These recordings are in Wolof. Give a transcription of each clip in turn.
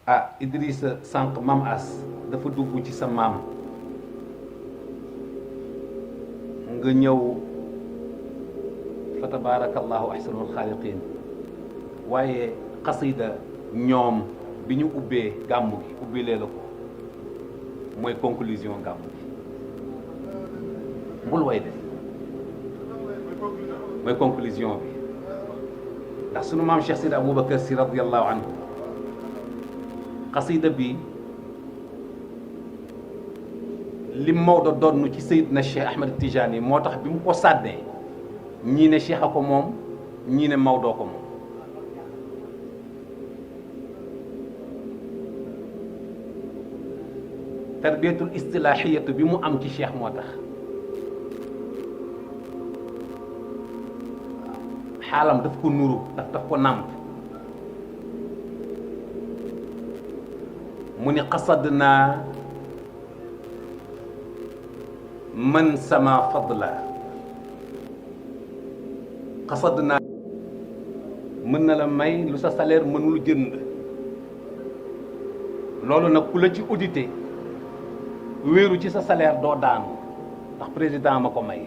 ah Idrissa sànq maam As dafa dugg ci sa maam nga ñëw fa tabarakallahu ahsanul xaaliqin waaye xasida ñoom bi ñu ubbee gàmmu gi ubbilee la ko mooy conclusion gàmmu gi mbul way de mooy conclusion bi ndax sunu maam Cheikh Sidi Aboubacar si radiallahu anhu xasida bi lim Maodo donn ci Seydina Cheikh Ahmed Tijani moo tax bi mu ko sàddee ñii ne Cheikh a ko moom ñii ne Maodo ko moom tarbiyatul istilahiyatu bi mu am ci Cheikh moo tax xaalam daf ko nuru daf ko nàmp mu ni qasadna man sama fadla qasadna mën na la may lu sa salaire mënul jënd loolu nag ku la ci audité wéeru ci sa salaire doo daanu ndax président ma ko may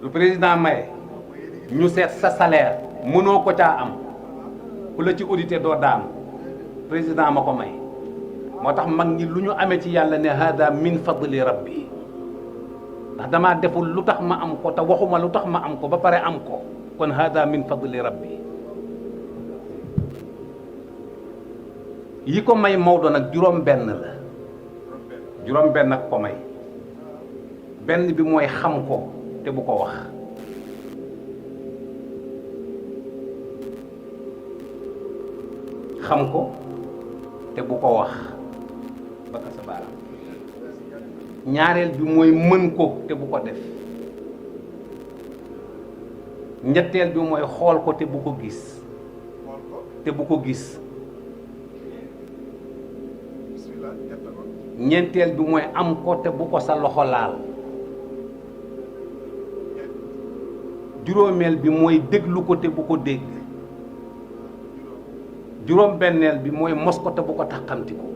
lu président maye ñu seet sa salaire mënoo ko caa am ku la ci audité doo daanu président ma ko may moo tax mag ñi lu ñu amee ci yàlla ne hada min fadli rabbi ndax damaa deful lu tax ma am ko te waxuma lu tax ma am ko ba pare am ko kon hada min fadli rabbi yi ko may Maodo nag juróom benn la juróom benn ak ko may benn bi mooy xam ko te bu ko wax xam ko te bu ko wax baka sa baaraam ñaareel bi mooy mën ko te bu ko def ñetteel bi mooy xool ko te bu ko gis ñeenteel bi mooy am ko te bu ko sa loxo laal juróomeel bi mooy déglu ko te bu ko dégg juróom benneel bi mooy mos ko te bu ko taxamti ko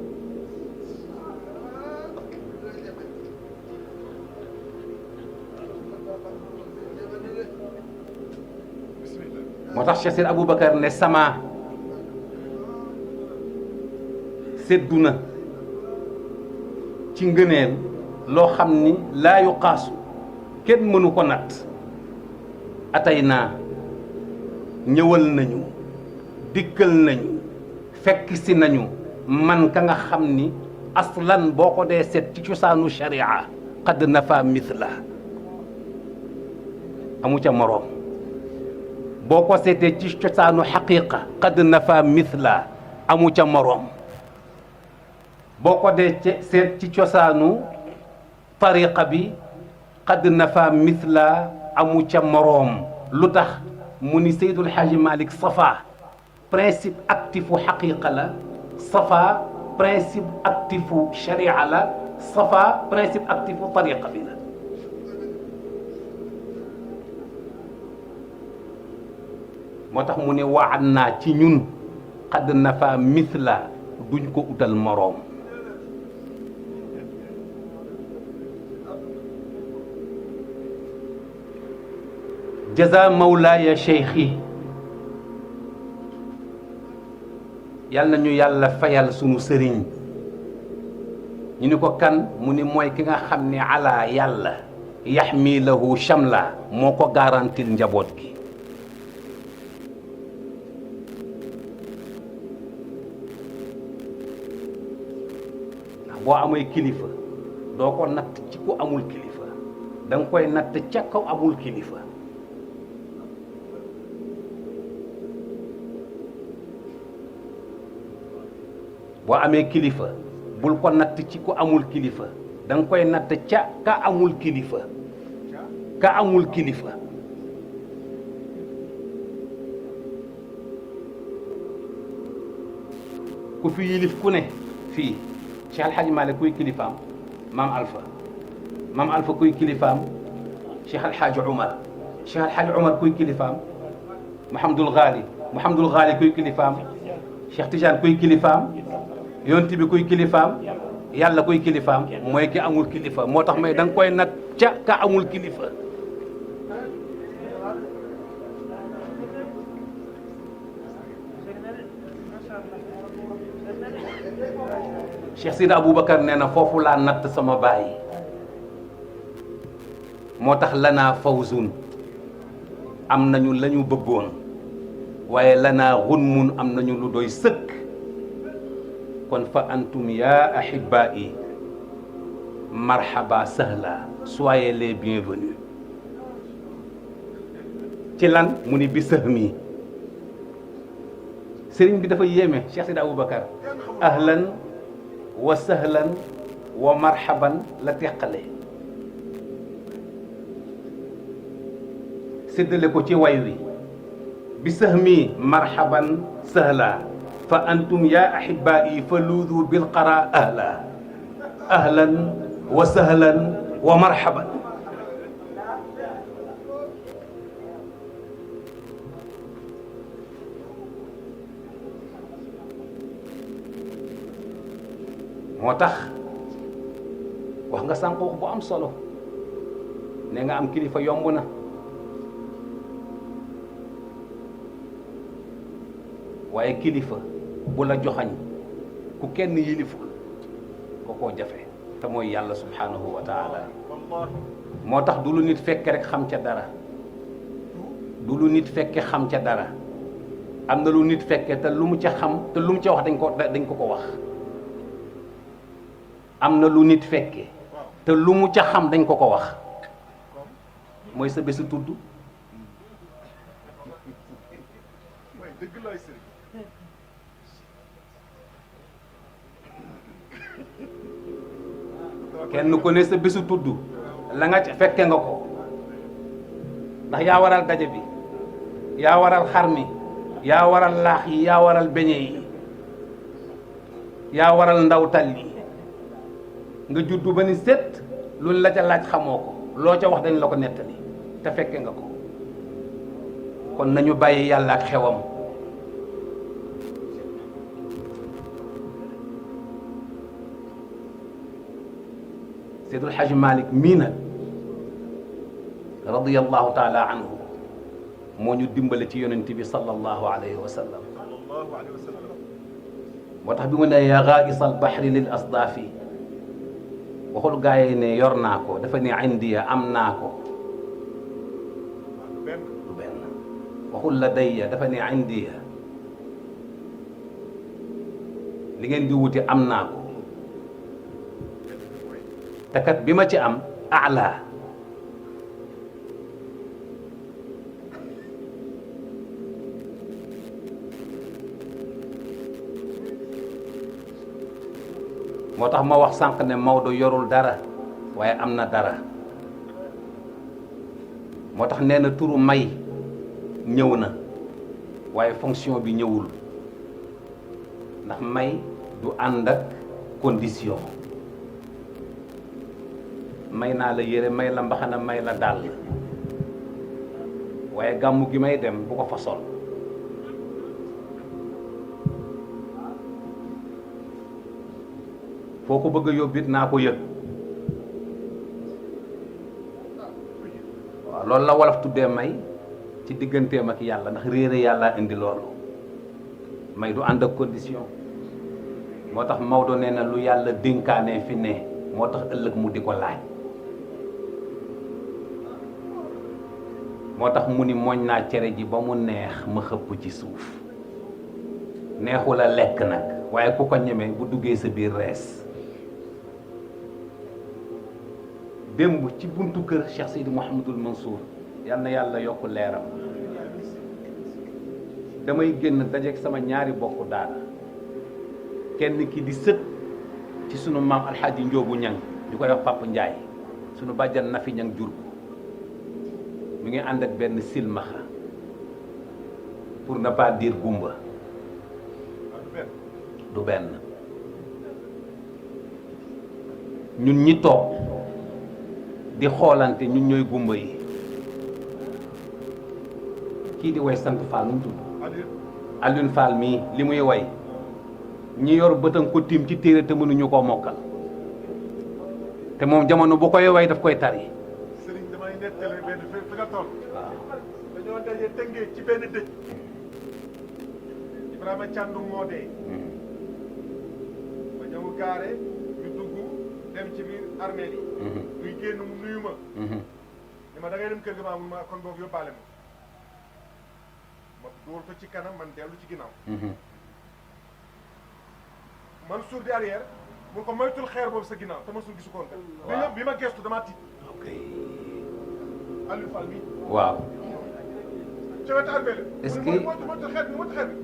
moo tax Cheikh Seydi Aboubacar ne sama seddu na ci ngëneel loo xam ni laa yu xaasu kenn mënu ko natt atay naa ñëwal nañu dikkal nañu fekk si nañu man ka nga xam ni aslan boo ko dee seet ci cosaanu sharia qad nafa mithla amu ca moroom boo ko seetee ci cosaanu xaqiqa qad nafa mithla amu ca moroom boo ko dee seet ci cosaanu tariqa bi qad nafa mithla amu ca moroom lu tax mu ni Seydul Xaaji Malik safa principe actifu xaqiqa la safa principe actifu sharia la safa principe actifu tariqa bi la moo tax mu ne waat naa ci ñun qad nafa mithla duñ ko utal moroom jaza mawlaaya cheikhi yal na ñu yàlla fayal sunu sëriñ ñu ni ko kan mu ni mooy ki nga xam ni ala yàlla yaxmi lahu shamla moo ko garantil njaboot gi ndax boo amee kilifa doo ko natt ci ku amul kilifa da nga koy natt ca kaw amul kilifa boo amee kilifa bul ko natt ci ku amul kilifa da nga koy natt ca ka amul kilifa ka amul kilifa ku fi yilif ku ne fii Cheikh El Hadj Malick kuy kilifaam maam Alpha kuy kilifaam Cheikh El Hadj Oumar Cheikh El Hadj Omar kuy kilifaam Mouhamadul Ghali kuy kilifaam Cheikh Tidiane kuy kilifaam yonent bi kuy kilifaam yàlla kuy kilifaam mooy ki amul kilifa moo tax may da nga koy nag ca ka amul kilifa. Cheikh Sidi Aboubacar nee na foofu laa natt sama baay moo tax lanaa fawzun am nañu la ñu bëggoon waaye lanaa gunmun am nañu lu doy sëkk kon fa antum yaa ahibaa'i marhaba sahla soyez les bienvenus ci lan mu ni bi sahmi sëriñ bi dafa yéeme Cheikh Sidi Aboubacar ahlan wa sahlan wa marhaban la teqale séddale ko ci way wi bi sahmi marhaban sahla fa antum ya ahibaa'i fa luudu bil qara ahla ahlan wa sahlan wa marhaban moo tax wax nga sànq wax bu am solo ne nga am kilifa yomb na waaye kilifa bu la joxañ ku kenn yiliful ko koo jafe te mooy yàlla subhanahu wa taala moo tax du lu nit fekke rek xam ca dara du lu nit fekke xam ca dara am na lu nit fekke te lu mu ca xam te lu mu ca wax dañ ko wax am na lu nit fekke te lu mu ca xam dañ ko wax mooy sa bésu tudd kenn ku ne sa bésu tudd la nga ca fekke nga ko ndax yaa waral daje bi yaa waral xar mi yaa waral laax yi yaa waral beñe yi yaa waral ndawtal yi nga juddu ba ni set loolu la ca laaj xamoo ko loo ca wax dañ la ko nettali te fekke nga ko kon nañu bàyyi yàlla ak xewam Seydul Hajj Malick mii nag radiyallahu taala anhu moo ñu dimbale ci yonent bi sallallahu alayhi wa sallam moo tax bi mu ne yaa ghaa'isal bahri lil asdaafi waxul gaa yi ne yor naa ko dafa ne indiya am naa ko du benn waxul la dayya dafa ne indiya li ngeen di wuti am naa ko te kat bi ma ci am ala moo tax ma wax sànq ne Maodo yorul dara waaye am na dara moo tax nee na turu may ñëw na waaye fonction bi ñëwul ndax may du ànd ak condition may naa la yére may la mbaxana may la dàll waaye gàmmu gi may dem bu ko fa sol foo ko bëgg a yóbbit naa ko yëg waaw loolu la wolof tuddee may ci digganteem ak yàlla ndax réere yàlla indi loolu may du ànd ak condition moo tax Maodo nee na lu yàlla dénkaane fi ne moo tax ëllëg mu di ko laaj moo tax mu ni mooñ naa cere ji ba mu neex ma xëpp ci suuf neexu la lekk nag waaye ku ko ñeme bu duggee sa biir rees démb ci buntu kër Cheikh Seydi Mouhamadul Mansour yal na yàlla yokk leeram damay génn dajeek sama ñaari bokk daara kenn ki di sët ci sunu maam alxaaji Njoogu Ñang ñu koy wax Papa Njaay sunu bàjjan Nafi Ñang jur ko mi ngi ànd ak benn silmaxa pour ne pas dire gumba du benn ñun ñi toog di xoolante ñun ñooy gumba yi kii di way sant Fall nu mu tudd Alioune Fall mii li muy way ñi yor bëtam ko tiim ci téere te mënuñu koo mokkal te moom jamono bu koy way daf koy tari. Sëriñ damay nettali benn fi nga toll. waaw dañoo daje tëngee ci benn dëj. Ibrahima Thiandoum moo dee. ma ñëw gaare ñu dugg dem ci biir armée yi. muy génn mu nuyu ma. ni ma da ngay dem kër ga ma kon boobu yóbbaale ma. ma dugal ko ci kanam man dellu ci ginnaaw. man suur di arrière mun ko moytul xeer boobu sa ginnaaw te ma suur gisu koon waaw bi ma gestu damaa tiit. ok Aliou Fall bi. waaw. ci wetu armée la. est-ce que moytul xeer bi moytul xeer bi.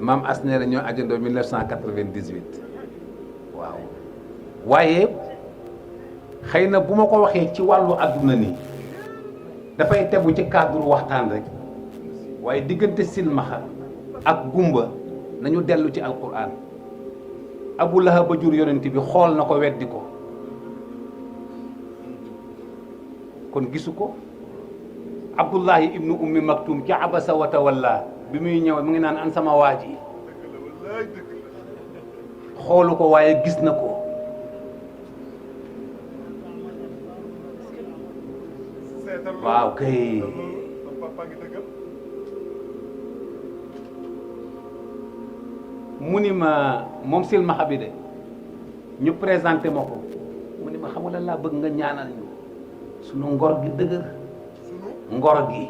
maam Asner ñoo ajandoo 1998 waaw waaye xëy na bu ma ko waxee ci wàllu àdduna nii dafay tegu ci cadre waxtaan rek waaye diggante silmaxa ak gumba nañu dellu ci alquran Abu Lahab ba jur yonent bi xool na ko weddi ko kon gisu ko Abdullahi ibnu ummi maktum ca abasa wa tawalla bi muy ñëw mu ngi naan an sama waa ji xoolu ko waaye gis na ko waaw kay mu ni ma moom silmaxa bi de ñu présenté ma ko mu ni ma xam nga lan laa bëgg nga ñaanal ñu sunu ngor gi dëgër ngor gi